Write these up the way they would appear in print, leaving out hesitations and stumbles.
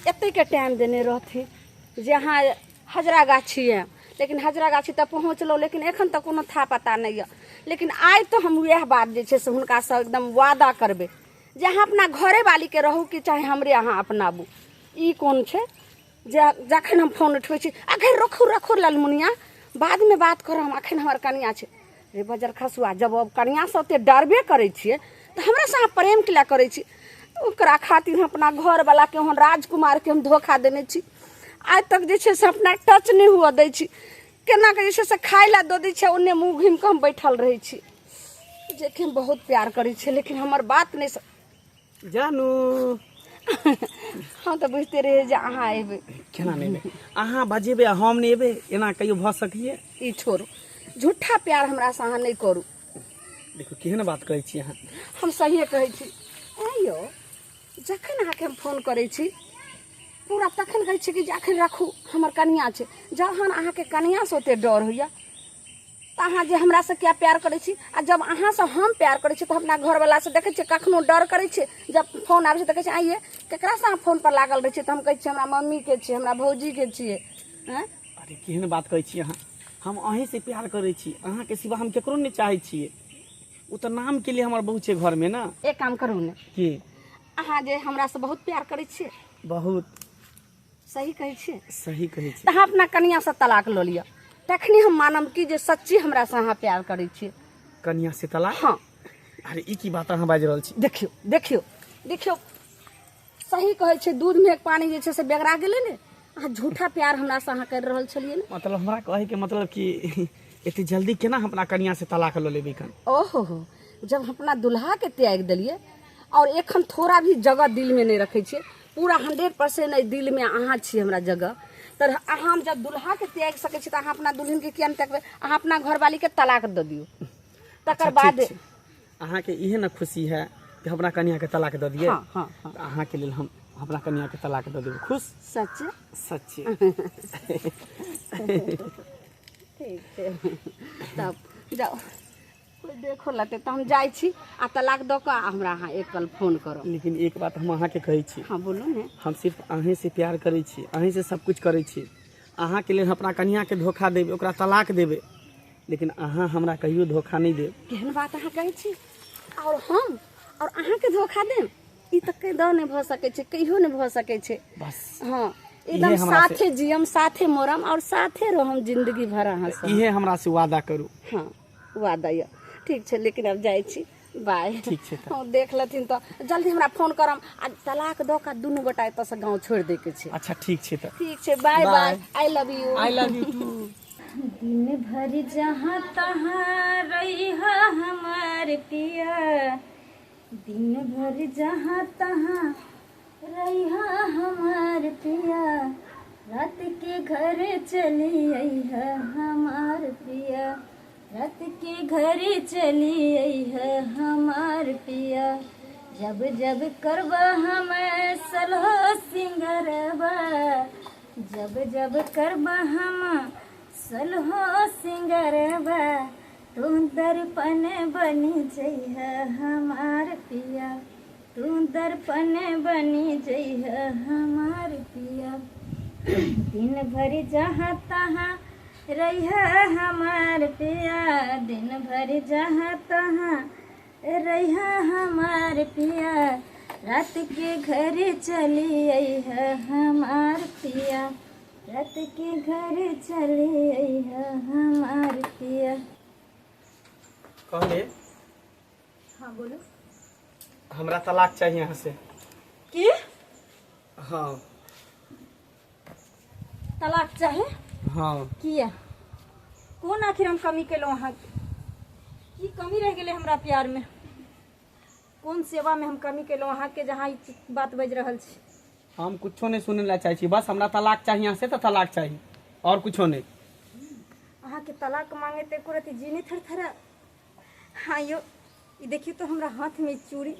एतेके time देने रहथिन जे अहाँ हजरा गाछी आयब, लेकिन हजरा गाछी तऽ पहुँचलहुँ, लेकिन एखन तक कोनो था पता नहि यऽ। लेकिन आइ तऽ हम वएह बात जे छै से हुनकासँ एकदम वादा करबै जे अहाँ अपना घरेवालीके रहू कि चाहे हमरे अहाँ अपनाबू। ई कोन छै जे जखन हम फोन उठबै छी, अखन रखू रखू ललमुनिया, बादमे बात करब, हम अखन हमर कनिया छै। रे बजर खसुआ, जब अब कनियासँ ओते डरबे करै छियै तऽ हमरासँ अहाँ प्रेम किला करै छी? ओकरा खातिर हम अपना घरवलाके, ओहन राजकुमारके हम धोखा देने छी। आइ तक जे छै से अपना टच नहि हुअ दै छी, केना कऽ जे छै से खाय लए दऽ दै छियै, ओन्ने मुँह घुमि कऽ हम बैठल रहै छी। जेकि हम बहुत प्यार करै छियै, लेकिन हमर बात नहि जानू। हम तऽ बुझिते रहियै जे अहाँ एबै। केना नहि एबै? अहाँ बजेबै आ हम नहि एबै, एना कहियो भऽ सकैए? ई छोड़ू, झूठा प्यार हमरासँ अहाँ नहि करू। देखू केहन बात कहै छी अहाँ। हम सहिए कहै छी। ऐं यौ, जखन अहाँके हम फोन करै छी पूरा तखन कहै छी कि जे अखन राखू, हमर कनियाँ छै। जहन अहाँके कनियाँसँ ओते डर होइए तऽ अहाँ जे हमरासँ किया प्यार करै छी? आ जब अहाँसँ हम प्यार करै छी तऽ अपना घरवलासँ देखै छियै कखनो डर करै छियै? जब फोन आबै छै तऽ कहै छै, आइये केकरासँ अहाँ फोनपर लागल रहै छियै? तऽ हम कहै छियै, हमरा मम्मीके छियै, हमरा भौजीके छियै। आँय, अरे केहन बात कहै छी अहाँ? हम अहीँसँ प्यार करै छी, अहाँके सिवा हम केकरो नहि चाहै छियै। ओ तऽ नामके लिए हमर बहु छै घरमे ने। एक काम करू ने। की? अहाँ जे हमरासँ बहुत प्यार करै छियै। बहुत। सही कहै छियै? सही कहै छी। तऽ अहाँ अपना कनियाँसँ तलाक लऽ लिअ, तखनी हम मानब कि जे सच्ची हमरासँ अहाँ प्यार करै छियै। कनियाँ से तलाक? हँ। अरे ई की बात अहाँ बाजि रहल छी? देखियौ देखियौ देखियौ, सही कहै छै, दूधमे एक पानी जे छै से बेगरा गेलै ने। अहाँ झूठा प्यार हमरासँ अहाँ करि रहल छलियै ने। मतलब हमरा कहैके मतलब कि एते जल्दी केना हम अपना कनियाँ से तलाक लऽ लेबै कन? ओहो हो, जब हम अपना दुल्हाके त्यागि देलियै और एखन थोड़ा भी जगह दिलमे नहि रखै छियै, पूरा 100% एहि दिलमे अहाँ छी हमरा जगह, तऽ अहाँ हम जब दुल्हाके त्यागि सकै छी तऽ अहाँ अपना दुल्हनके किया नहि त्यागबै? अहाँ अपना घरवालीके तलाक दऽ दियौ, तकर अच्छा, ठीक बाद छै। अहाँके इहे ने खुशी है कि हम अपना कनियाके तलाक दऽ दियै? हँ हँ हँ। तऽ अहाँके लेल हम अपना कनियाके तलाक दऽ देबै। खुश? सच? सच्चे। ठीक छै, तब जाउ, कोइ देखो लेतै तऽ हम जाइ छी आ तलाक दऽ कऽ आ हमरा अहाँ एक कल फोन करब। लेकिन एक बात हम अहाँके कहै छी। हँ, बोलू ने। हम सिर्फ अहीँसँ प्यार करै छी, अहीँसँ सब कुछ करै छी। अहाँके लेल हम अपना कनियाके धोखा देबै, ओकरा तलाक देबै, लेकिन अहाँ हमरा कहियो धोखा नहि देब। केहन बात अहाँ कहै छी? आओर हम आओर अहाँके धोखा देब, ई तऽ कहियो नहि भऽ सकै छै, कहियो नहि भऽ सकै छै। बस। हँ, एकदम इहे हमरा से- साथे जियम, साथे मरम आओर साथे रहम जिंदगी भर अहाँ से। इहे हमरा से वादा करू। हँ, वादा यऽ। ठीक छै, लेकिन आब जाइ छी, बाय। ठीक छै तऽ। हँ, देख लेथिन तऽ जल्दी हमरा फोन करम आ तलाक दऽ कऽ दुनू गोटा एतऽसँ गाँव छोड़ि दैके छै। अच्छा, ठीक छै तऽ। ठीक छै, बाय। बाय। Bye, I love you. I love you too. दिन भर जहाँ तहाँ रहिहा हमार पिया, दिन भर जहाँ तहाँ रहिहा हमार पिया, रात के घर चली अइहा हमार पिया, रात के घर चली अइहा हमार पिया। जब जब करबा हम सलहो सिंगरबा, जब जब करबा हम सलहो सिंगरबा, तू दर्पण बनी जइहा हमार पिया, तू दर्पण बनी जइहा हमार पिया। दिन भर जहाँ तहाँ रहिहा हमार पिया, दिन भर जहाँ तहाँ रहिहा हमार पिया, रात के घर चली अइहा हमार पिया, रात के घर चली अइहा हमार पिया। कहले। हाँ, बोलो। हमरा तलाक चाहिए यहाँ से। की? हाँ। तलाक चाही? हाँ। किया? कोन आखिर हम कमी केलहुँ अहाँके? की कमी रहि गेलै हमरा प्यारमे? कोन सेवामे हम कमी केलहुँ अहाँके जहाँ ई बात बाजि रहल छी? हम कुछो नहीं सुने ला चाहे छी, बस हमरा तलाक चाहिए यहाँ से तऽ तलाक चाहिए, और कुछो नहीं। अहाँके तलाक मांगे तऽ एको रति जी नहि थरथरा? हाँ यौ, ई देखियौ तऽ हमरा हाथमे चूड़ी,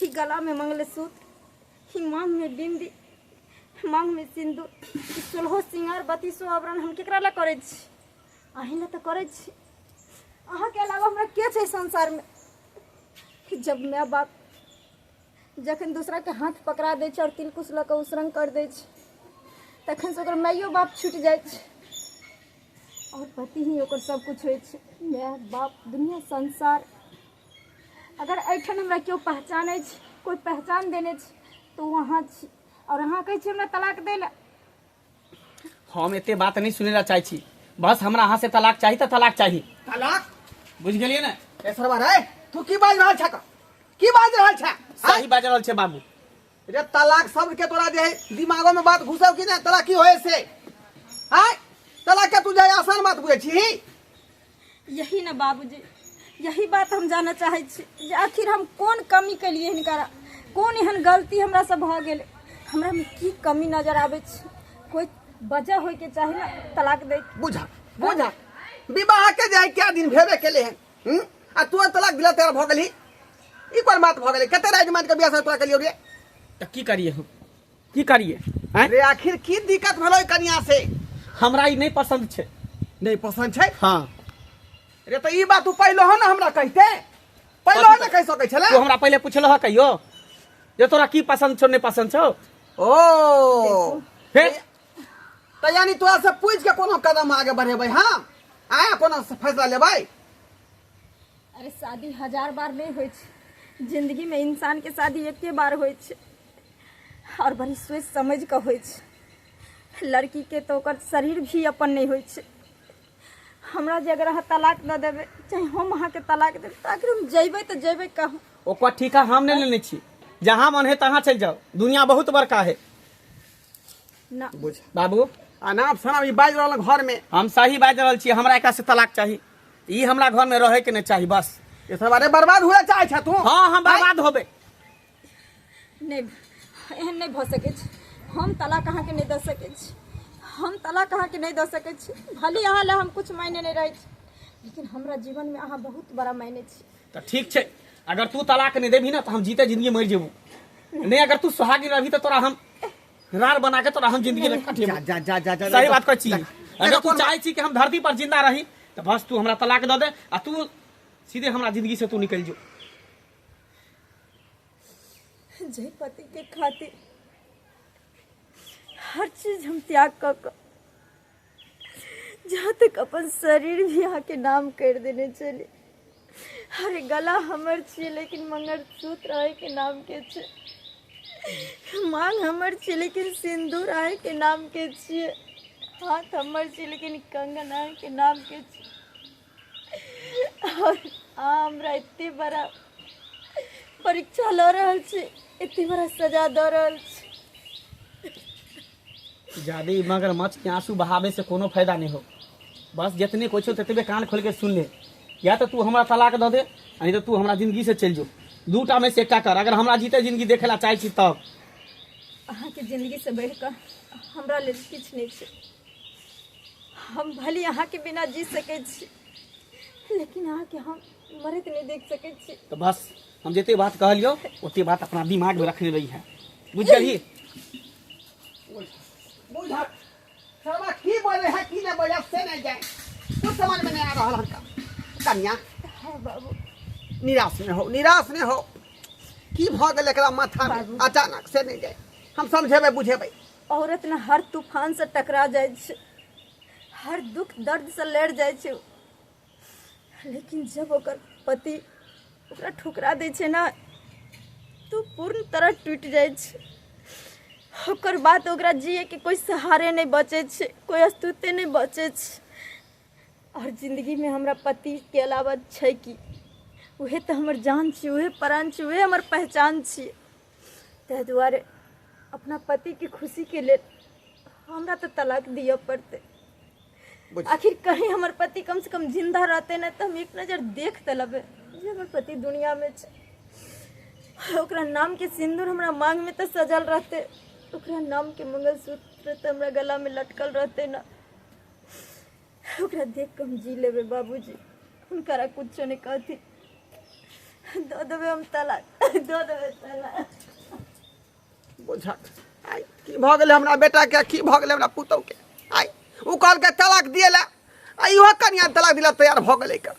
ई गलामे मंगलसूत्र, ई मांगमे बिंदी, मांगमे सिन्दूर, ई सोलहो सिंगार बत्तीसो आभरण हम केकरा लए करै छी? अहीं लए तऽ करै छी। अहाँके अलावा हमरा के छै संसारमे? जब माय बाप जखन दोसराके हाथ पकड़ा दै छै आओर तिलकुश लऽ कऽ उसरङ्ग करि दै छै तखन से ओकर माइयो बाप छुटि जाइ छै आओर पति ही ओकर सब किछु होइ छै, माय बाप दुनिया संसार। अगर एहिठाम हमरा केओ पहचानै छै, कोइ पहचान देने छै, तऽ ओ अहाँ छी, आओर अहाँ कहै छी हमरा तलाक दै लए। हम एते बात नहीं सुनै ला चाहै छी, बस हमरा अहाँ से तलाक चाही तऽ तलाक चाही। तलाक? बुझि गेलियै ने? ए सरवा रे, तू की बाजि रहल छह? की बाजि रहल छह? सही बाजि रहल छै बाबू। रे तलाक शब्द के तोरा जे है दिमागो में बात घुसौ कि नहीं? तलाक की होए से? आय तलाक के तू जे आसान बात बुझै छी? यही ने बाबूजी, यही बात हम जानऽ चाहै छी जे आखिर हम कोन कमी केलियै हिनका, कोन एहन गलती हमरा से भऽ गेलै, हमरामे की कमी नजर आबै छै? कोइ वजह होइके चाही ने तलाक दै। बुझा बुझा, विवाह के जे है क्या दिन भेबे केले हन, हम्म? आ तू तलाक दिला तैयार भऽ गेलही, ई कोन बात भऽ गेलै? कते राज मान के बियाह से तोरा केलियौ रे? तऽ की करिए हम, की करिए आँय? रे आखिर की दिक्कत भेलै कनिया से? हमरा ई नहि पसंद छै। नहीं पसंद छै? हाँ। रे तऽ ई बात तू पहले हो ना हमरा कहिते, पहले हो ना कहि सकै छले। तू हमरा पहले पुछलह ह कहियो जे तोरा की पसंद छौ नहीं पसंद छौ? ओ फिर तऽ यानी तोरा से पूछि के कोनो कदम आगे बढ़ेबै हम, आया कोनो फैसला लेबै? अरे शादी हजार बार नहीं होइ छै जिंदगी में, इंसान के शादी एके बार होइ छै और बड़ी सोच समझ के होइ छै। लड़की के तो ओकर शरीर भी अपन नहीं होइ छै। हमरा जे अगर अहाँ तलाक दऽ देबै, चाहे हम अहाँके तलाक देबै, तऽ आखिर हम जैबै तऽ जैबै कहाँ? ओकर ठीका हम नहीं लेने छी, जहाँ मन है तहाँ चलि जाओ, दुनिया बहुत बड़का है। ना बुझ बाबू, अनाप शनाप ई बाजि रहल घर में। हम सही बाजि रहल छी, हमरा एकरा से तलाक चाही, ई हमरा घर में रहे के नहीं चाही बस। ये सब अरे बर्बाद हुए चाहे छ तू? हाँ हम बर्बाद होबे। नहि, एहन नहि भऽ सकै छै। हम तलाक अहाँके नहि दऽ सकै छी, हम तलाक अहाँके नहि दऽ सकै छी। भले अहाँ लए हम किछु मायने नहि रहै छी, लेकिन हमरा जीवनमे अहाँ बहुत बड़ा मायने छी। तऽ ठीक छै, अगर तू तलाक नहीं देबही ना तऽ हम जीते जिंदगी मरि जेबू। नहीं अगर तू सुहागिन रहबी तऽ तोरा हम रार बना के तोरा हम जिंदगी में काटेबू। जा जा जा जा जा। सही बात कहै छी। देख, अगर तू कोन चाहै छी कि हम धरती पर जिंदा रही तऽ बस तू हमरा तलाक दऽ दे आ तू सीधे हमरा जिंदगी से तू निकलि जो। जय पति के खातिर हर चीज हम त्याग कऽ कऽ जहाँ तक अपन शरीर भी अहाँके नाम कर देने चली। अरे गला हमर छियै लेकिन मंगलसूत्र अहाँके नाम के छै, मांग हमर छियै लेकिन सिन्दूर अहाँके नाम के छियै, हाथ हमर छियै लेकिन कंगन अहाँके नाम के छै, और अहाँ हमरा एते बड़ा परीक्षा लऽ रहल छी, एते बड़ा सजा दऽ रहल छी। जादे मगरमच्छ के आंसू बहावे से कोनो फायदा नहीं हो, बस जितने कोई छौ ततबे कान खोल के सुन ले। या तो तू हमरा तलाक दऽ दे, नहीं तो तू हमरा जिंदगी से चलि जो, दूटा में से एकटा कर। अगर हमरा जीते जिंदगी देखे ला चाहे छी तब। अहाँके जिंदगी से बढ़ि कऽ हमरा लेल किछु नहि छै। हम भले अहाँके बिना जी सकै छी, लेकिन अहाँके हम मरैत नहि देख सकै छी। तऽ बस हम जते बात कहलियौ ओते बात अपना दिमाग में रखने रही है, बुझ गेलही? बुझ सरवा की बोले है की नहीं बोले से नहीं जाए, कुछ समझ में नहीं आ रहा हनका। कन्या। हाँ बाबू। निराश नहीं हो, निराश नहीं हो। की भऽ गेल एकरा माथा में अचानक से नहीं जाए, हम समझेबै बुझेबै। औरत ने हर तूफान से टकरा जाइ छै, हर दुख दर्द से लड़ जाइ छै, लेकिन जब ओकर पति ओकरा ठुकरा दै छै ने तो पूर्ण तरह टूटि जाइ छै। ओकर बाद ओकरा जियैके कोइ सहारे नहि बचै छै, कोइ अस्तित्व नहि बचै छै। और जिंदगीमे हमरा पतिके अलावा छै की? उहे तऽ हमर जान छी, उहे प्राण छी, उहे हमर पहचान छी। ताहि दुआरे अपना पतिके खुशीके लेल हमरा तऽ तलाक दिअ पड़तै। आखिर कहीं हमर पति कम से कम जिंदा रहते ना तऽ हम एक नजर देख तऽ लेबै जे हमर पति दुनियामे छै। ओकरा नामके सिन्दूर हमरा मांगमे तऽ सजल रहतै, ओकरा नामके मंगलसूत्र तऽ हमरा गलामे लटकल रहतै ना। ओकरा देख कऽ हम जी लेबै बाबूजी। हुनकरा कुछो नहि कहथिन, दऽ देबै हम तलाक, दऽ देबै तलाक। बुझल आइ की भऽ गेलै हमरा बेटाके, की भऽ गेलै हमरा पुतहुके? आइ ओ कहलकै तलाक दिए ला, आ इहो कनिया तलाक दिला तैयार भऽ गेलै। क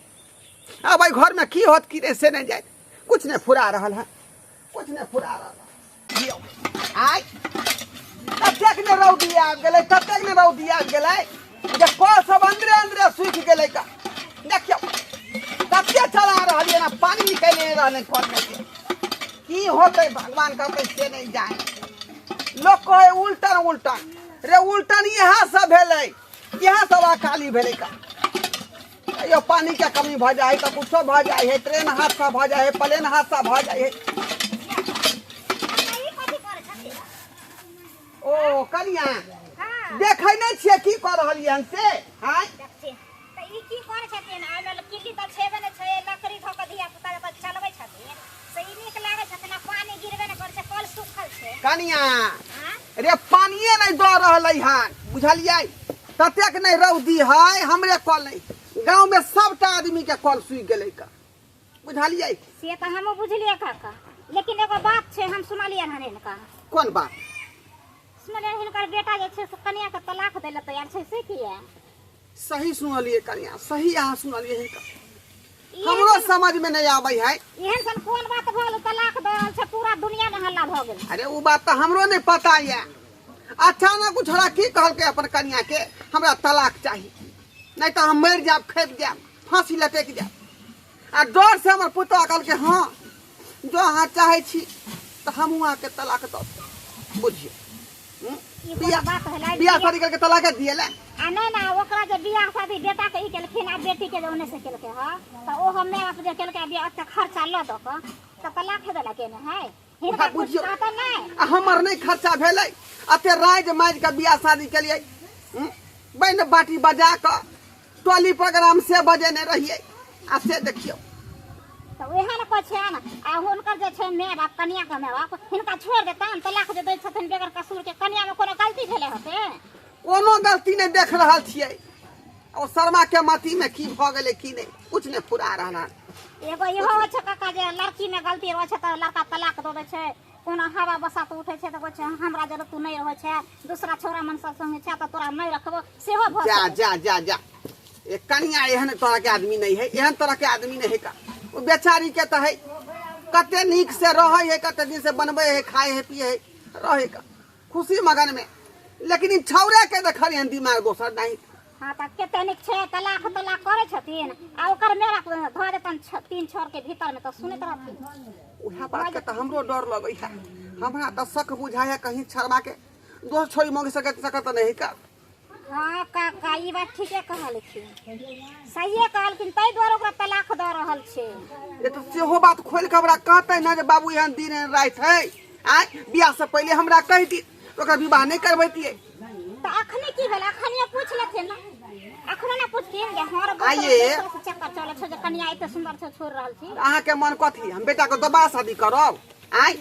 आब एहि घरमे की होत की नहि से नहि जाइत, कुछ नहि फुरा रहल है। कुछ नहि फुरा रहल दियौ आइ ततेक ने रौदी आबि गेलै ततेक ने रौदी आबि गेलै जे कल सब अंदरे अंदरे सूखि गेलै का देखियौ कते चला रहलियै ने पानि निकलि नहि रहलै कलमे से की होतै भगवान कहतै से नहि जाने लोक कहै उल्टन उल्टन रे उल्टन इएह सब भेलै इएह सब अकाली भेलै का कहियो पानिके कमी भऽ जाइ है तऽ कुछो भऽ जाइ है ट्रेन हादसा भऽ जाइ है प्लेन हादसा भऽ जाइ है ओ कनिया देखै नहि छियै की कऽ रहलियै हन से आँय तऽ ई की करै छथिन एहिमे किल्ली तऽ छेबे नहि छै लकड़ी धऽ कऽ धिया पुता जकाँ चलबै छथिन से ई नीक लागै छथिन आ पानि गिरबे नहि करै छै कल सुखल छै कनिया आँय रे पानिए नहि दऽ रहलै हन बुझलियै ततेक नहि रौदी है हमरे कल नहि गाँवमे सबटा आदमीके कल सूखि गेलै का बुझलियै से तऽ हमहूँ बुझलियै काका लेकिन एगो बात छै हम सुनलियै हन हिनका कोन बात सुनलियै हिनकर बेटा जे छै से कनियाके तलाक दै लए तैयार छै से किया सही सुनलियै कनिया सही अहाँ सुनलियै हिनका हमरो समझ में नहीं आबै है एहन सन कोन बात भऽ गेल तलाक दऽ रहल छै पूरा दुनिया में हल्ला भऽ गेल अरे वो बात तऽ हमरो नहीं पता ये अचानक उ छोड़ा की कहलकै अपन कनिया के हमरा तलाक चाही नहीं तऽ हम मरि जायब खेप जायब फांसी लटकि जायब आ डर से हमर पुतोह कहलकै हँ जो अहाँ चाहै छी तऽ हमहूँ अहाँके तलाक दऽ देब बुझियौ हूँ? ई कोनो बियाह बात भेलै बियाह शादी करके तलाक दिए ला आ नहि नहि ओकरा जे बियाह शादी बेटा के ई केलखिन आ बेटी के जे ओने से केलकै हँ तऽ ओ माय बाप जे केलकै बियाह ओते खर्चा लऽ दऽ कऽ तऽ तलाक देला केने है हिनका उएह कुछ बुझियौ। कहतै नहि आ हमर नहि खर्चा भेलै एते राजि माजि कऽ बियाह शादी केलियै हूँ? बैन बाटी बजा कऽ टोली प्रोग्राम से बजेने रहियै आ से देखियौ तऽ उएह ने कहै छियै ने आ हुनकर जे छै माय बाप कनियाके माय बाप हिनका छोड़ि देतनि तलाक जे दै छथिन बगैर कसूरके कनियामे कोनो गलती भेलै होतै कोनो गलती नहि देख रहल छियै ओ शर्मा के मती में की भऽ गेलै की नहि कुछ नहि फुरा रहल हन एगो इहो होइ छै काका जे लड़कीमे गलती रहै छै तऽ लड़का तलाक दऽ दै छै कोनो हवा बसात उठै छै तऽ कहै छै हमरा जरूरत तू नहि रहै छै दूसरा छौड़ा मनसा संगे छै तऽ तोरा नहि रखबो सेहो भऽ जा सकै जा जा जा ए कनिया एहन तरह के आदमी नहीं है एहन तरह के आदमी नहीं है का ओ बेचारी के तऽ है कते नीक से रहै है कते दिन से बनबै है खाए है पिए है रहै का खुशी मगन में लेकिन ई छौड़ा के देखलियन दिमाग दोसर नहीं हाँ तऽ कते नीक छै तलाक तलाक करै छथिन आ ओकर मेरा धऽ देतन तीन छर के भीतर में तऽ सुनैत रहथिन उएह बात के तऽ हमरो डर लगै है हमरा तऽ शक बुझाइ है कहीं छड़वा के दोसर छोड़ी मांगि सकत सकत नहीं का हाँ काका ई बात ठीके कहलखिन सहिए कहलखिन ताहि दुआरे ओकरा तलाक दऽ रहल छै ये तऽ सेहो बात खोलि कऽ हमरा कहतै ने जे बाबू एहन दिन एहन राति है आँय बियाह से पहिले हमरा कहि दी ओकर विवाह नहि करबैतियै तऽ अखने की भेल अखनिए पूछि लेथिन ने अखनो ने पूछथिन जे हर आइए। चक्कर चलै छै जे कनिया एते सुन्दर छै छोड़ि रहल छी अहाँके मन कथी हम बेटाके दोबारा शादी करब आँय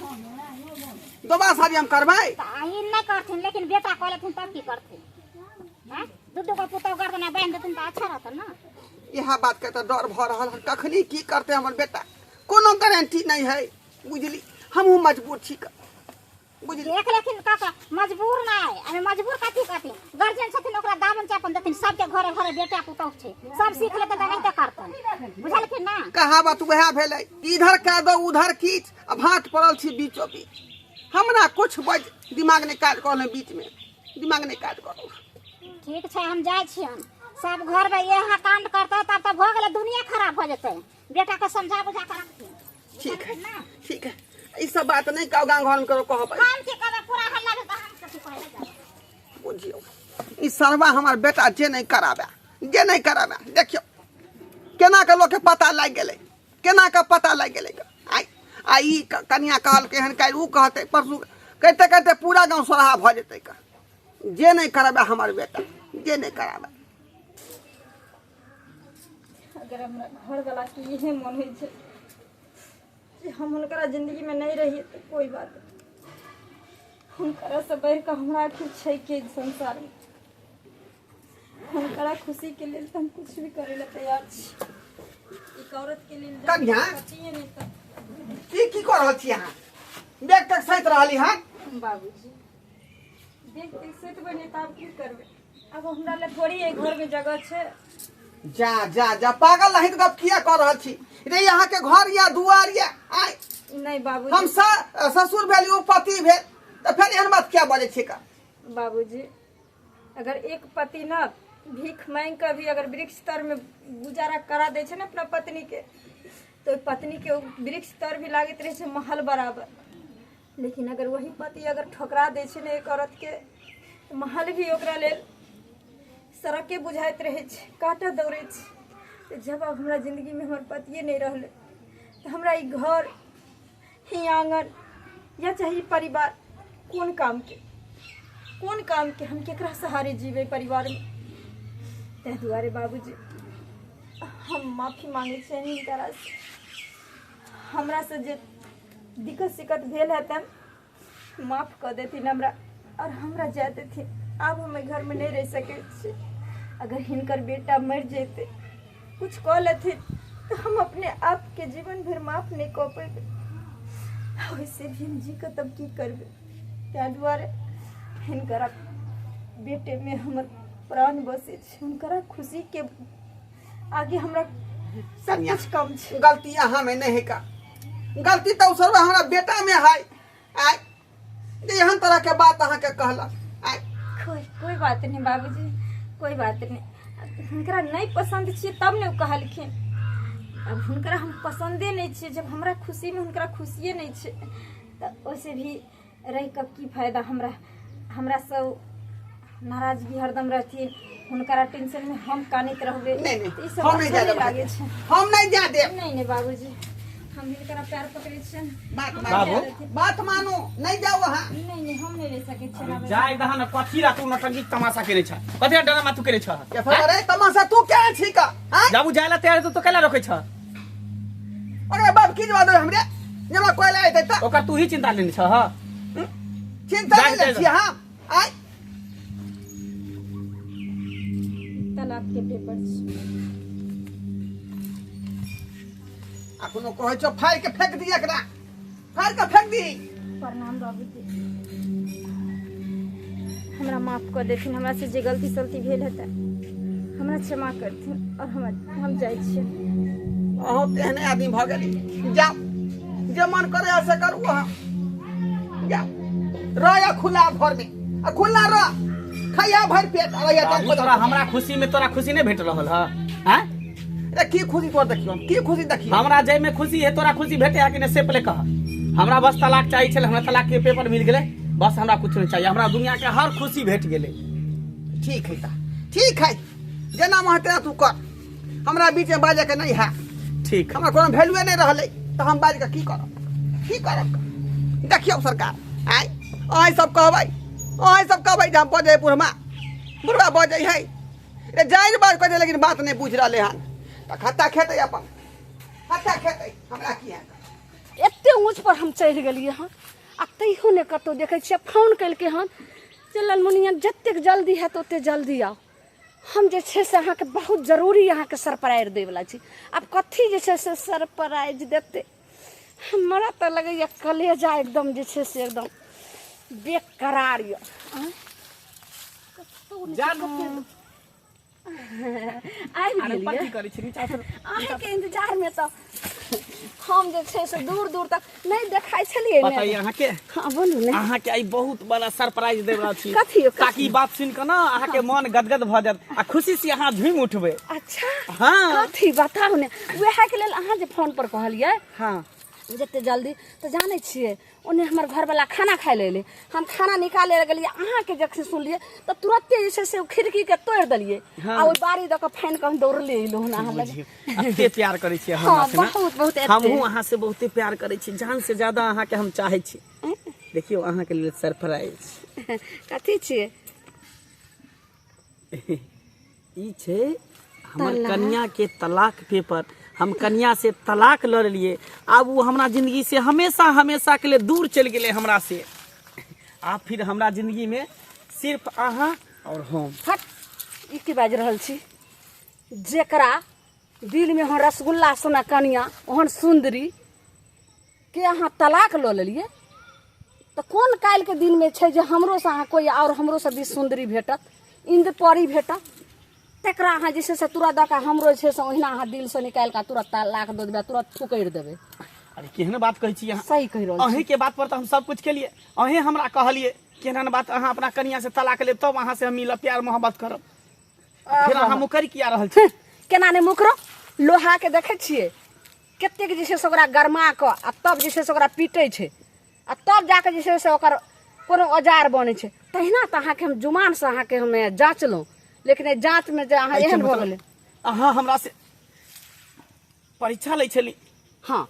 दोबारा शादी हम करबै तऽ ई नहि करथिन लेकिन बेटा कऽ लेथिन तब की करथिन आँय? दू दू गो पुतहु गर्दन बान्हि देथिन तऽ अच्छा रहतन ने इएह बातके तऽ डर भऽ रहल हन कखनी की करतै हमर बेटा कोनो गारंटी नहि है बुझली हमहूँ मजबूर छी बुझली देख लेथिन काका मजबूर नहि अरे मजबूर कथी कहथिन गार्जियन छथिन ओकरा दामन चापन देथिन सबके घरे घरे बेटा पुतहु छै सब सीख लेतै तऽ एनाहिते करतन बुझलखिन ना कहावत वएह भेलै इधर कह दो उधर कीच आ भाट पड़ल छी बीचो बीच हमरा कुछ बज दिमाग नहि काज करल बीच में दिमाग नहि काज करल ठीक छै हम जाइ छियन सब घरमे इएह कांड करतै तब तऽ भऽ गेलै दुनिया खराब भऽ जेतै बेटाके समझा बुझा कऽ रखथिन ठीक है ठीक है ई सब बात नहीं कहू गाँव घर में करो कहबै हम की कहबै पूरा हल्ला भेल तऽ हम कथी कहै लए जाबै बुझियौ ई सरवा हमर बेटा जे नहीं कराबे जे नहीं कराबे देखियौ केना के लोकके पता लागि गेलै केना के पता लागि गेलै आइ आ ई कनिया कहलकै हन काल्हि उ कहतै परसू कहिते कहिते पूरा गाँव सोरहा भऽ जेतै का जे नहीं कराबे हमर बेटा जे नहीं कराबे अगर हमरा घरवलाके इहे मन होइ छै जे हम हुनकरा जिन्दगीमे नहि रहियै तऽ कोइ बात नहि हुनकरासँ बढ़िकऽ हमरा आखिर छै के संसारमे हुनकरा खुशीके लेल तऽ हम कुछ भी करै लए तैयार छी एक औरतके लेल जब कन्या? पतिए नहि तऽ की की कऽ रहल छी अहाँ देख तक सैत रहली हन बाबूजी देख देख सोचबै नहि तऽ आब की करबै आब हमरा लए थोड़ी एहि घरमे जगह छै जा जा जा पागल रहित गप किया कऽ रहल छी रे अहाँके घर या दुआर या आय नहि बाबूजी। हम ससुर भेल, ओ पति भेल, तऽ फेर एहन बात किया बजै छियै का? बाबूजी, अगर एक पति न भीख मांग कऽ भी अगर वृक्ष तर में गुजारा करा दै छै ने अपना पत्नी के, तऽ ओहि पत्नी के ओ वृक्ष तर भी लागैत रहै छै महल बराबर। लेकिन अगर वही पति अगर ठोकरा दै छै ने एक औरत के, तऽ महल भी ओकरा लेल सड़के बुझाइत रहै छै, काँटा दौड़ै छै। तऽ जब आब हमरा जिन्दगीमे हमर पतिए नहि रहलै, तऽ हमरा ई घर, ई आङ्गन या चाहे ई परिवार कोन कामके, कोन कामके? हम केकरा सहारे जीबै परिवारमे? ताहि दुआरे बाबूजी, हम माफी मांगै छियनि हिनकरासँ। हमरासँ जे दिक्कत सिक्कत भेल हेतनि, माफ कऽ देथिन हमरा आओर हमरा जाय देथिन। आब हम एहि घरमे नहि रहि सकै छी। अगर हिनकर बेटा मरि जेतै, कुछ कऽ लेथिन, तऽ हम अपने आपके जीवन भरि माफ नहि कऽ पेबै। ओहिसँ भी हम जी कऽ तब की करबै? ताहि दुआरे हिनकर बेटेमे हमर प्राण बसै छै। हुनकर खुशीके आगे हमरा सब कुछ कम छै। गलती अहाँ में नहीं है का, गलती तो उसरवा हमरा बेटा में है। आय जे एहन तरह के बात अहाँ के कहलक। आय कोई कोई बात नहीं बाबूजी, कोई बात नहीं। हुनकरा नहीं पसंद छियै तब ने ओ कहलखिन। अब हुनकरा हम पसंदे नहीं छियै, जब हमरा खुशी में हुनकरा खुशिये नहीं छै, तऽ ओइसे भी रहि कऽ की फायदा हमरा? हमरा सब नाराजगी हरदम रहथिन, हुनकरा टेंशन में हम कानैत रहबै। नहीं नहीं तऽ ई सब हम नहीं अच्छा जाय नहीं देब। लागै छै। हम नहीं जाय देब। नहीं नहीं बाबूजी, हम हिनकरा पैर पकड़ै छियनि। बात हमरा मानू। जाय देथिन। बात मानू, नहीं जाओ अहाँ। नहीं नहीं, हम नहीं रहि सकै छियै बाबूजी। जाय दहा न, कथी ला तू नौटंकी तमाशा केने छ? कथी ला ड्रामा तू केने छ? के फिर अरे तमाशा तू क्या छी का? आँय? जाबू जाय ला तैयार तो कैला रोकै छ? अरे बाप, की जवाब देबै हमरे जे हमरा कोई लाए देता? ओकर तू ही चिंता लेने छ? हां। चिंता जाय नहीं लै जाय। छियै हम। आय तलाक के पेपर छै। अखनो कहै छौ फाड़ के फेंक दी एकरा, फाड़ के फेंक दी। प्रणाम बाबूजी, हमरा माफ कऽ देथिन। हमरा से जे गलती सलती भेल हेतै, हमरा क्षमा करथिन और हम जाइ छियै। अहूँ तेहने आदमी भऽ गेली। जाउ, जे मन करे से करू। अहाँ जाउ, रह खुला घर में आ खुला रह, खैया भरि पेट आ रहिया। बाबू, तोरा हमरा खुशी में तोरा खुशी नहीं भेट रहल है? हैं? अरे की खुशी तोर देखियो, की खुशी देखियो? हमरा जाहि में खुशी है तोरा खुशी भेटे है कि नहीं से पहले कह। हमरा बस तलाक चाहिए छल, हमरा तलाक के पेपर मिल गेलै, बस हमरा कुछ नहीं चाहिए। हमरा दुनिया के हर खुशी भेट गेलै। ठीक है ता ठीक है, जेना मन तेना तू कर, हमरा बीच में बाजे के नहीं है। ठीक। हमरा कोनो वैल्यूए नहीं रहलै तऽ हम बाजि कऽ की करब, की करब? देखियौ सरकार, आँय अहाँ सब कहबै, अहाँ सब कहबै जे हम बजै, बुढ़मा बुढ़वा बजै है रे, जानि बाज कहै छै, लेकिन बात नहि बुझि रहलै हन, तऽ खत्ता खेतै, अपन खत्ता खेतै, हमरा की है? एते ऊँच पर हम चढ़ि गेलियै हन आ तैयो नहि कतहु देखै छियै। फोन केलकै हन जे ललमुनिया, जतेक जल्दी हैत ओतेक जल्दी आउ, हम जे छै से अहाँके बहुत जरूरी अहाँके सरप्राइज दैवला छी। आब कथी जे छै से सरप्राइज देतै? हमरा तऽ लगैए कलेजा एकदम जे छै से एकदम बेकरार यऽ। आँय? कतहु नहि छै, जानू। कतहु। आबि अरे ऊपर गेलियै। की करै छी नीचा उतर। अहाँके इंतजारमे तऽ हम जे छै से दूर दूर तक नहि देखाइ छलियै पता ने। ये अहाँके? हाँ, बोलू ने। अहाँके आइ बहुत बड़ा सरप्राइज देब रहल छी। कथी यौ, कथी? ताकि ई बात सुनि कऽ ने अहाँके मन गदगद भऽ जायत आ खुशी से अहाँ झूमि उठबै। अच्छा। हाँ। कथी बताउ ने। उएहके लेल अहाँ जे फोन पर कहलियै हाँ जते जल्दी, तऽ जानै छियै ओन्ने हमर घरवला खाना खाइ लए एलै, हम खाना निकाले लए गेलियै, अहाँके जखन सुनलियै तऽ तुरते जे छै से ओ खिड़कीके तोड़ि देलियै आ ओहि बाड़ी दऽ कऽ फानि कऽ हम दौड़ले एलहुँ हन अहाँ लग। एते प्यार करै छियै हाँ, हमरा से ने? बहुत बहुत एते। हमहूँ अहाँ से बहुते प्यार करै छी, जान से ज्यादा अहाँके हम चाहै छी। देखियौ, अहाँके लेल सरप्राइज। कथी छियै? ई छै हमर कन्या के तलाक पेपर। हम कन्या से तलाक लऽ लेलियै, आब ओ हमरा जिंदगी से हमेशा हमेशा के लिए दूर चलि गेलै हमरा से। आब फिर हमरा जिंदगी में सिर्फ अहाँ और हम। हट, ई की बाजि रहल छी? जेकरा दिल में ओहन रसगुल्ला सोना कनिया, ओहन सुन्दरी के अहाँ तलाक लऽ लेलियै, तऽ कोन काल्हिके दिनमे छै जे हमरोसँ अहाँ कोइ आओर हमरोसँ भी सुन्दरी भेटत, इन्द्रपरी भेटत, तकरा अहाँ जे छै से तुरंत दऽ कऽ हमरो जे छै से ओहिना अहाँ दिलसँ निकालि कऽ तुरंत तलाक दऽ देबै, तुरंत ठुकरि देबै? अरे केहन बात कहै छी अहाँ सही कहि रहल छी अहीं के बात पर तऽ हम सब कुछ केलिए अहीं हमरा कहलिए केहन बात अहाँ अपना कनिया से तलाक लेब तब अहाँ से हम मिलब प्यार मोहब्बत करब फेर अहाँ मुकरि किया रहल छी केना नहि मुकरो लोहा के देखै छियै कतेक जे छै से ओकरा गरमा कऽ आ तब जे छै से ओकरा पीटै छै आ तब जाकऽ जे छै से ओकर कोनो औजार बनै छै तहिना तऽ अहाँके हम जुमानसँ अहाँके हम जाँचलहुँ लेकिन एहि जाँचमे जे अहाँ एहन भऽ गेलै अहाँ हमरा से परीक्षा लै छली हँ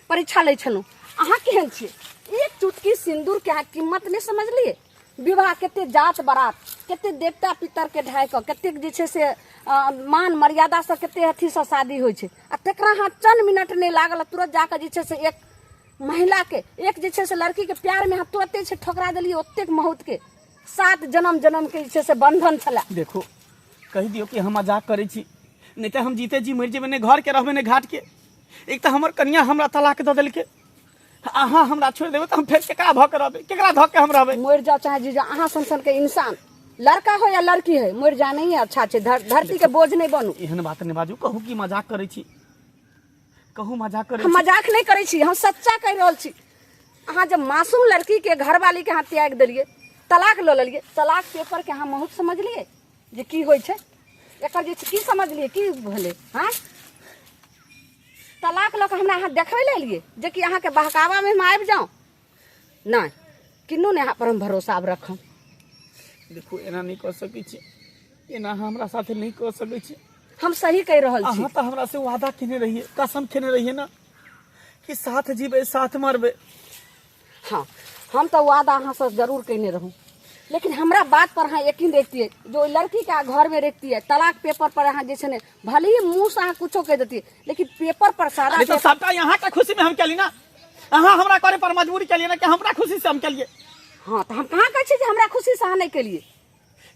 परीक्षा लै छलहुँ अहाँ केहन छियै एक चुटकी सिन्दूरके अहाँ कीमत नहि समझलियै विवाह कते जात बारात कते देवता पितरके ढाइ कऽ कतेक जे छै से मान मर्यादासँ कते अथीसँ शादी होइ छै आ तकरा अहाँ चंद मिनट नहि लागल आ तुरंत जाकऽ जे छै से एक महिलाके एक जे छै से लड़कीके प्यारमे अहाँ तुरते छै ठोकरा देलियै ओतेक मौतके सात जन्म जन्मके जे छै से बंधन छलए देखो कहि दियौ कि हम मजाक करै छी नहि तऽ हम जीते जी मरि जेबै नहि घरके रहबै नहि घाटके एक तऽ हमर कनिया हमरा तलाक दऽ देलकै अहाँ हमरा छोड़ि देबै तऽ हम फेर केकरा भऽ के रहबै केकरा धऽ के हम रहबै मरि जाओ चाहे जी जाओ अहाँ सन सन के इंसान लड़का हो या लड़की है मरि जाना ही अच्छा छै धरती के बोझ नहीं बनू एहन बात नहि बाजू कहू कि मजाक करै छी कहू मजाक करै हम छी मजाक नहीं करै छी हम सच्चा कहि रहल छी अहाँ जब मासूम लड़की के घरवाली के अहाँ त्याग देलियै तलाक लऽ लेलियै तलाक पेपर के अहाँ बहुत समझलियै जे की होइ छै एकर जे छै की समझलियै की भेलै हँ तलाक लऽ कऽ हमरा अहाँ देखबै लए एलियै जेकि अहाँके बहकावामे हम आबि जाउ नहि किन्नू नहि अहाँ पर हम भरोसा आब रखब देखू एना नहि कऽ सकै छी एना अहाँ हमरा साथे नहि कऽ सकै छी हम सही कहि रहल छी अहाँ तऽ हमरा से वादा केने रहियै कसम खेने रहियै ने कि साथ जीबै साथ मरबै हाँ हम तऽ वादा अहाँसँ जरूर कयने रहूँ लेकिन हमरा बात पर अहाँ यकीन रखतियै जो ओहि लड़कीके घरमे रखतियै तलाक पेपर पर अहाँ जे छै ने भले ही मुँहसँ अहाँ कुछो कहि देतियै लेकिन पेपर पर सादा अरे तो सबटा यहाँ के खुशी में हम केली ना अहाँ हमरा करे पर मजबूरी केलिए ना कि हमरा खुशी से हम केलिए हाँ तऽ हम कहाँ कहै छियै जे हमरा खुशीसँ अहाँ नहि केलियै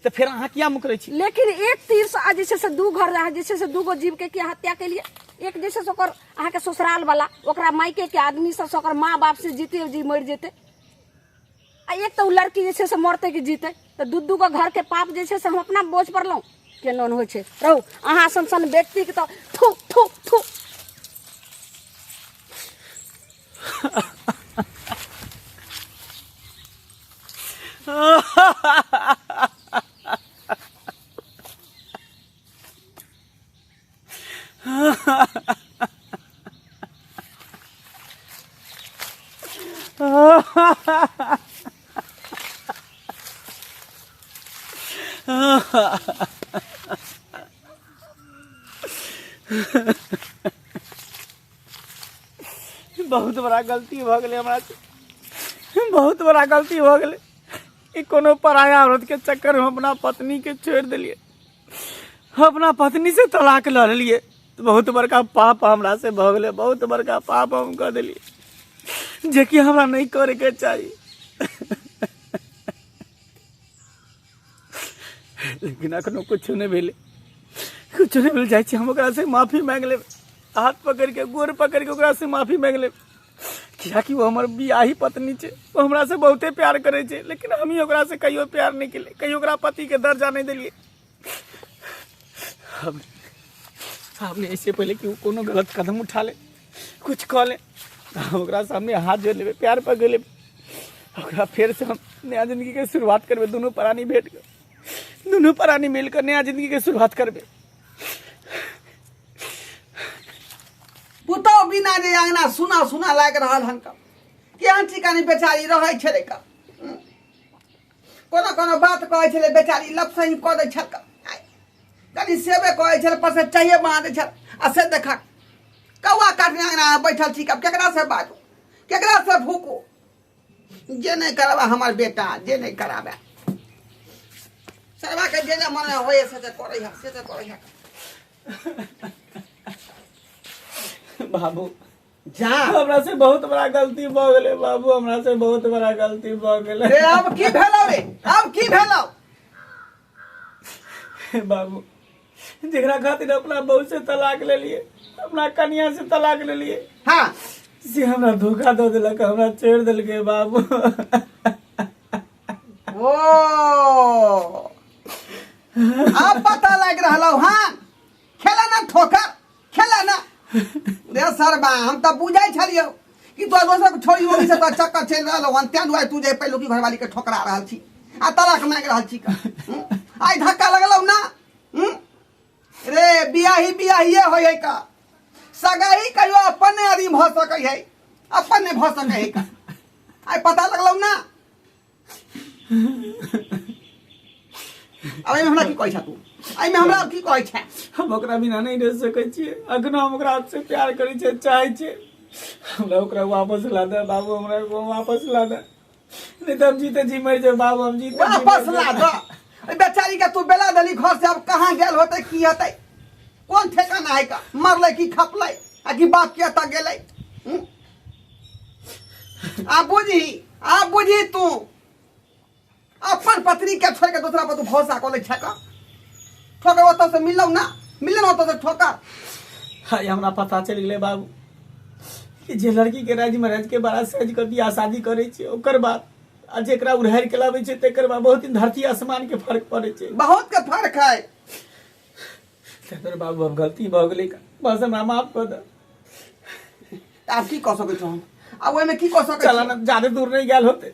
तऽ फेर अहाँ किया मुकरै छी लेकिन एक तीर से जे छै से दू घर अहाँ जे छै से दूगो जीव के किया हत्या केलिए एक जे छै से ओकर अहाँके ससुराल वाला ओकरा मायके के आदमी सब से ओकर माँ बाप से जीते जी मरि जेतै आ एक तऽ ओ लड़की जे छै से मरतै कि जीतै तऽ दू दू गो घर के पाप जे छै से हम अपना बोझ पर लहुँ केना होइ छै रहू अहाँ सन सन व्यक्तिके तऽ थू थू थू बहुत बड़ा गलती भऽ गेलै हमरा से बहुत बड़ा गलती भऽ गेलै ई कोनो पराया औरत के चक्कर में अपना पत्नी के छोड़ि देलियै अपना पत्नी से तलाक लऽ लेलियै बहुत बड़का पाप हमरा से भऽ गेलै बहुत बड़का पाप हम कऽ देलियै जेकि हमरा नहि करैके चाही लेकिन एखनो किछो नहि भेलै किछो नहि भेल जाइ छी हम ओकरासँ माफी माँगि लेब हाथ पकड़िके गोर पकड़िके ओकरासँ माफी माँगि लेब कियाकि ओ हमर बियाही पत्नी छै ओ हमरासँ बहुते प्यार करै छै लेकिन हमही ओकरासँ कहियो प्यार नहि केलियै कहियो ओकरा पतिके दर्जा नहि देलियै हम हमने ऐसे पहले कि ओ कोनो गलत कदम उठा ले कुछ कऽ ले हम ओकरा सामने हाथ जोड़ लेबै प्यार पकड़ लेबै ओकरा फेरसँ हम नया जिन्दगीके शुरुआत करबै दुनू प्राणी भेट कऽ दुनू प्राणी मिल कऽ नया जिन्दगीके शुरुआत करबै पुतहु बिना जे अंगना सुना सुना लागि रहल हन कऽ केहन ठिकानी बेचारी रहै छलै कऽ कोनो कोनो बात कहै छलै बेचारी लपसही कऽ दै छल कऽ कनि सेवे कहै छल पर से चाहिए बना दै छल आ से देखा कौआ काटने अंगना बैठल छी आब केकरा से बाजू केकरा से भूकू जे नहि कराबे हमर बेटा जे नहि कराबे सरवा के जे जे मन होए से से करै है से से करै है बाबू जा हमरा से बहुत बड़ा गलती भऽ गेलै बाबू हमरा से बहुत बड़ा गलती भऽ गेलै रे अब की भेलौ रे अब की भेलौ बाबू जकरा खातिर अपना बहू से तलाक लेलिए अपना कनिया से तलाक लेलिए हाँ से हमरा धोखा दऽ देलक हमरा छोड़ि देलकै बाबू ओ अब पता लग रहलौ हाँ खेला ना ठोकर खेला ना रे सरबा हम तऽ बुझै छलियौ कि तोरा दोसर छोड़ी ओड़ी से तोरा चक्कर चलि रहल हन तें दुआरे तू जे पहिलुकी घरवाली के ठोकरा रहल छी आ तलाक मांगि रहल छी का हम्म? आइ धक्का लगलौ ना हम्म? रे बियाही बियाहिए होइ है का सगाई कहियो अपन नहि आदमी भऽ सकै है अपन नहि भऽ सकै है का आइ पता लगलौ ना अब एहिमे हमरा की कहै छह तू एहिमे हमरा आब की कहै छह हम ओकरा बिना नहि रहि सकै छियै अखनो हम ओकरा से प्यार करै छियै चाहै छियै हमरा ओकरा वापस ला दे बाबू हमरा वापस ला दे नहीं तो हम जीते जी मर जाए बाबू हम जीते जी मर वापस ला जाए। दऽ एहि बेचारी के तू बेला देली घर से अब कहाँ गेल होतै की होतै कोन ठेकाना है का मरलै की खपलै आ की बाप के एतऽ गेलै हूँ? आब बुझी आब बुझी तू अपन पत्नी के छोड़ के दूसरा पर तू भरोसा कऽ लै छै का ठोकर ओतऽ से मिललौ ना मिलल ओतऽ से ठोकर हाय हमरा पता चलि गेलै बाबू कि जे लड़की के राज में राज के बड़ा सज के बियाह शादी करै छै ओकर बाद आ जेकरा उड़ारि के लाबै छै तकर बाद बहुत दिन धरती आसमान के फर्क पड़ै छै बहुत के फर्क है तकर बाबू अब गलती भऽ गेलै बस हमरा माफ कऽ दे तऽ आब की कऽ सकै छौ हम आब ओहिमे की कऽ सकै चला ना ज्यादा दूर नहीं गेल होते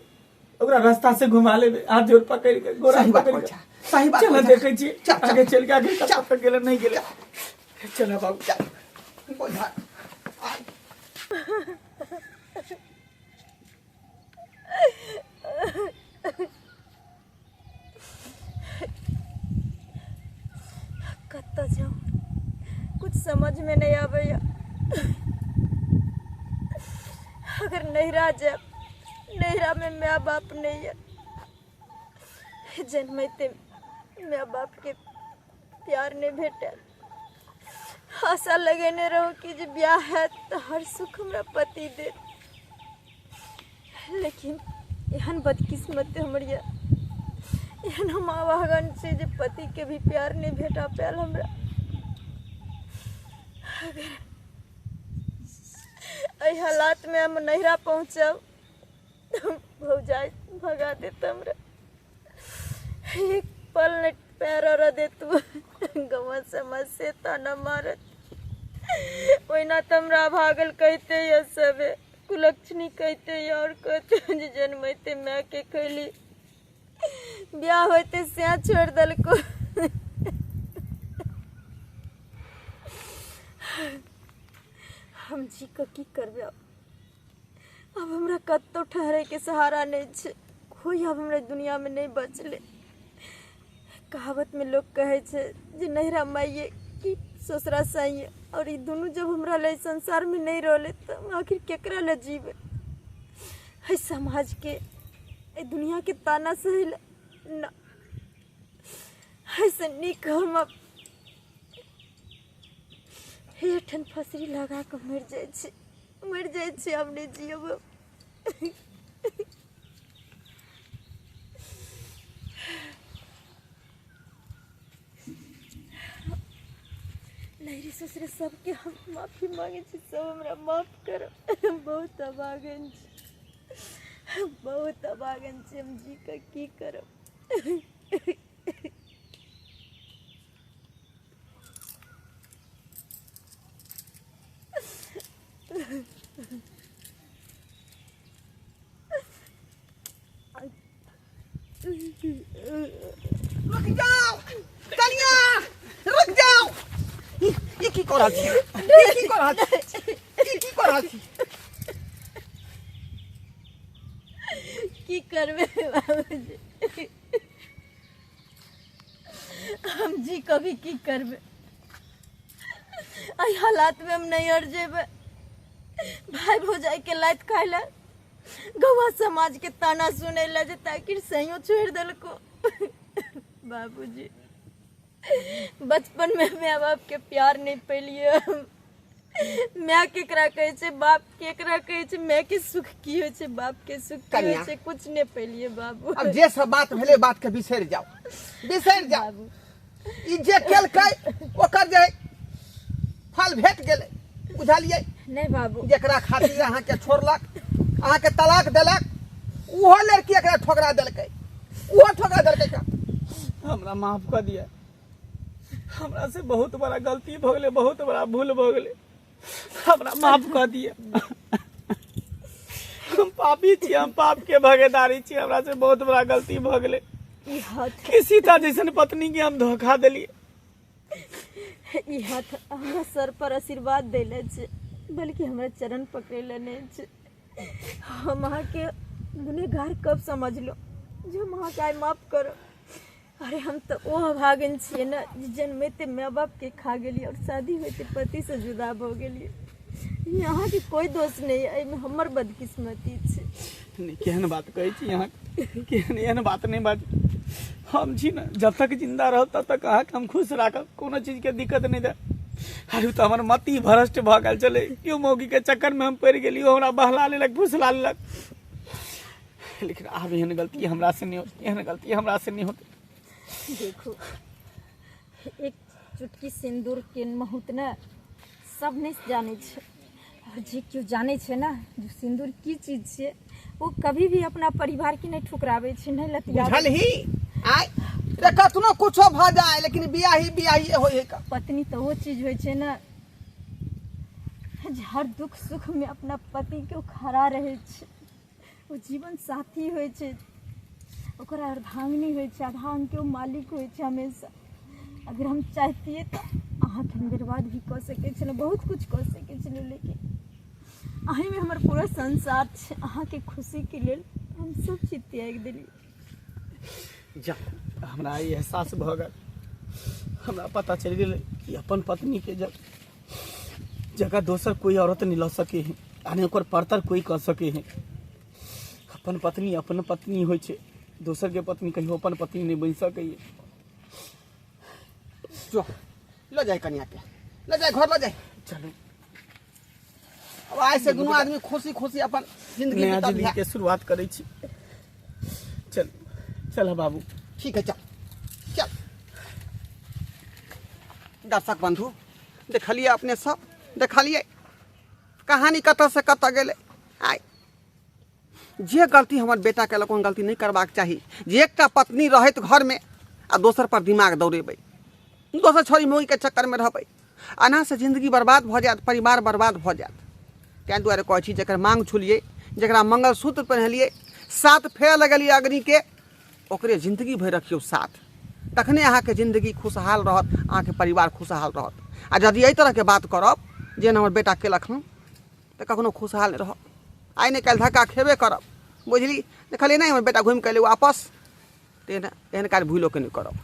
ओकरा रास्ता से घुमा लेबे हाथ जोड़ पकड़ के गोरा सही बात पकड़ कहै के छह सही बात चला कहै छह। देखै छी चल, चल। आगे चल के आगे चल। कतऽ तक गेलै नहीं गेलै चला बाबू चल बोझा आइ। कतऽ जाउ कुछ समझमे नहि आबैए अगर नैहरा जायब नैहरामे माय बाप नहि यऽ जन्मैते माय बापके प्यार नहि भेटल आशा लगेने रहू कि जे बियाह हैत तऽ हर सुख हमरा पति देत लेकिन एहन बदकिस्मत हमर यऽ एहन हम अभागन छी जे पतिके भी प्यार नहि भेटा पायल हमरा अगर एहि हालातमे हम नैहरा पहुँचब तऽ भौजाइ भगा देत हमरा एक पल नहि पैर अरऽ देत गाँव समाज से ताना मारत ओहिना तऽ हमरा अभागल कहिते यऽ सबे कुलक्षणी कहिते यऽ आओर कहते जे जन्मैते मायके खैली बियाह होइते सएह छोड़ि देलको हम जी कऽ की करबै आब आब हमरा कतहु ठहरैके सहारा नहि छै कोइ आब हमरा दुनिआँमे नहि बचलै कहावतमे लोक कहै छै जे नैहरा माइए कि ससुरा साइए आओर ई दुनू जब हमरा लए संसारमे नहि रहलै तऽ हम आखिर केकरा लए जीबै एहि समाजके एहि दुनिआँके ताना सहै लए ना एहिसँ नीक हम एहिठाम फसरी लगा कऽ मरि जाइ छी मरि जाइ छी आब नहि जियब नैहरे ससुरे सबके हम माफी मांगे छी सब हमरा माफ करब बहुत अभागन छी बहुत अभागन छी हम जी कऽ की करब रुक जाओ कनिया रुक जाओ ई ई की कर रहल छी ई की कर रहल छी ई की कर रहल छी की करबै बाबूजी हम जी कभी की करबै एहि हालातमे हम नैहर जेबै भाय भौजाइके लात खाय लए गौवा समाजके ताना सुनै लए जे ताकि सहियो छोड़ि देलको बाबूजी बचपनमे माय बापके प्यार नहि पेलियै हम माय केकरा कहै छै बाप केकरा कहै छै माय के सुख की होइ छै बाप के सुख की होइ कनिया। छै कुछ नहि पेलियै बाबू अब जे सब बात भेलै बात के बिसरि जाओ बिसरि जाओ बाबू ई जे केलकै ओकर जे फल भेट गेलै बुझलियै नहि बाबू जेकरा खातिर अहाँके छोड़लक अहाँके तलाक देलक ओहो लड़की एकरा ठोकरा देलकै ओहो ठोकरा देलकै का हमरा माफ कऽ दिअ हमरा से बहुत बड़ा गलती भऽ गेलै बहुत बड़ा भूल भऽ गेलै हमरा माफ कऽ दिअ पापी छी, हम पाप के भागीदारी छी, हमरा से बहुत बड़ा गलती भऽ गेलै ई हाथ कि सीता जैसन पत्नी के हम धोखा देलियै। ई हाथ हमरा सर पर आशीर्वाद देले छै, बल्कि हमरा चरण पकड़ेले नहि छै। हम अहाँके गुनहगार कब समझलो जे हम अहाँके आइ माफ करब? अरे हम तऽ ओ अभागिन छियै ने जे जन्मैते माय बापके खा गेलियै और शादी होइते पतिसँ जुदा भऽ गेलियै। ई अहाँके कोइ दोष नहि है, एहिमे हमर बदकिस्मती छै। नहि, केहन बात कहै छी अहाँ, केहन एहन बात नहि बाजू। हम छी ने, जब तक जिंदा रहब तब तक अहाँके हम खुश राखब, कोनो चीजके दिक्कत नहि देब। अरे तऽ हमर मति भ्रष्ट भऽ गेल छलै, केओ मौगीके चक्करमे हम पड़ि गेली, ओ हमरा बहला लेलक, फुसला लेलक। लेकिन आब एहन गलती हमरा से नहि होतै, एहन गलती हमरा से नहि होतै। देखू, एक चुटकी सिन्दूर के महत्व ने सब नहि जानै छै, और जे केओ जानै छै ने जे सिन्दूर की चीज छियै, ओ कभी भी अपना परिवार के नहि ठुकराबै छै, नहि लतियाबै। बुझलही आय रे, कतनो कुछो भऽ जाय लेकिन बियाही बियाही होइ है का। पत्नी तऽ ओ चीज होइ छै ने जे हर दुख सुख में अपना पति के ओ खड़ा रहै छै, ओ जीवन साथी होइ छै, ओकर अर्धांगिनी होइ छै, आधा अंगके ओ मालिक होइ छै हमेशा। अगर हम चाहतियै तऽ अहाँके हम बर्बाद भी कऽ सकै छलहुँ, बहुत किछु कऽ सकै छलहुँ, लेकिन अहीँमे हमर पूरा संसार छै। अहाँके खुशीके लेल हम सब चीज त्यागि देलियै। जा, हमरा ई एहसास भऽ गेल, हमरा पता चलि गेल कि अपन पत्नीके जब जगह दोसर कोई औरत नहीं लऽ सके है, आ नहि ओकर परतर कोई कऽ सके है। अपन पत्नी अपन पत्नी होइ छै, दोसर के पत्नी कहियो अपन पत्नी नहि बनि सकैए। जो लऽ जाय कनिया के, लऽ जाय घर, लऽ जाय। चलू। अब आइ से दुनू आदमी खुशी खुशी अपन जिंदगी नया बिताबिहे। जिंदगी के शुरुआत करै छी। चल चल बाबू। ठीक है, चल चल। दर्शक बंधु, देखलिए अपने सब, देखलिए कहानी कतऽ से कतऽ गेलै। आइ जे गलती हमर बेटा केलक ओहन गलती नहि करबाक चाही जे एकटा पत्नी रहैत घरमे आ दोसर पर दिमाग दौड़ेबै, दोसर छोरी मौगीके चक्करमे रहबै, एना से जिंदगी बर्बाद भऽ जायत, परिवार बर्बाद भऽ जायत। ताहि दुआरे कहै छी, जकर मांग छुलियै, जकरा मंगलसूत्र पहिनेलियै, सात फेरा लगेलियै अग्निके, ओकरे जिंदगी भरि रखियौ साथ, तखने अहाँके जिंदगी खुशहाल रहत, अहाँके परिवार खुशहाल रहत। आ यदि एहि तरहके बात करब जेहन हमर बेटा केलक हँ, तऽ कखनो खुशहाल नहि रहब, आइ नहि काल्हि धक्का खेबे करब। बुझली? देखलियै नहि हमर बेटा घुमि कऽ एलै वापस, तऽ एहन एहन काज भूलोके नहि करब।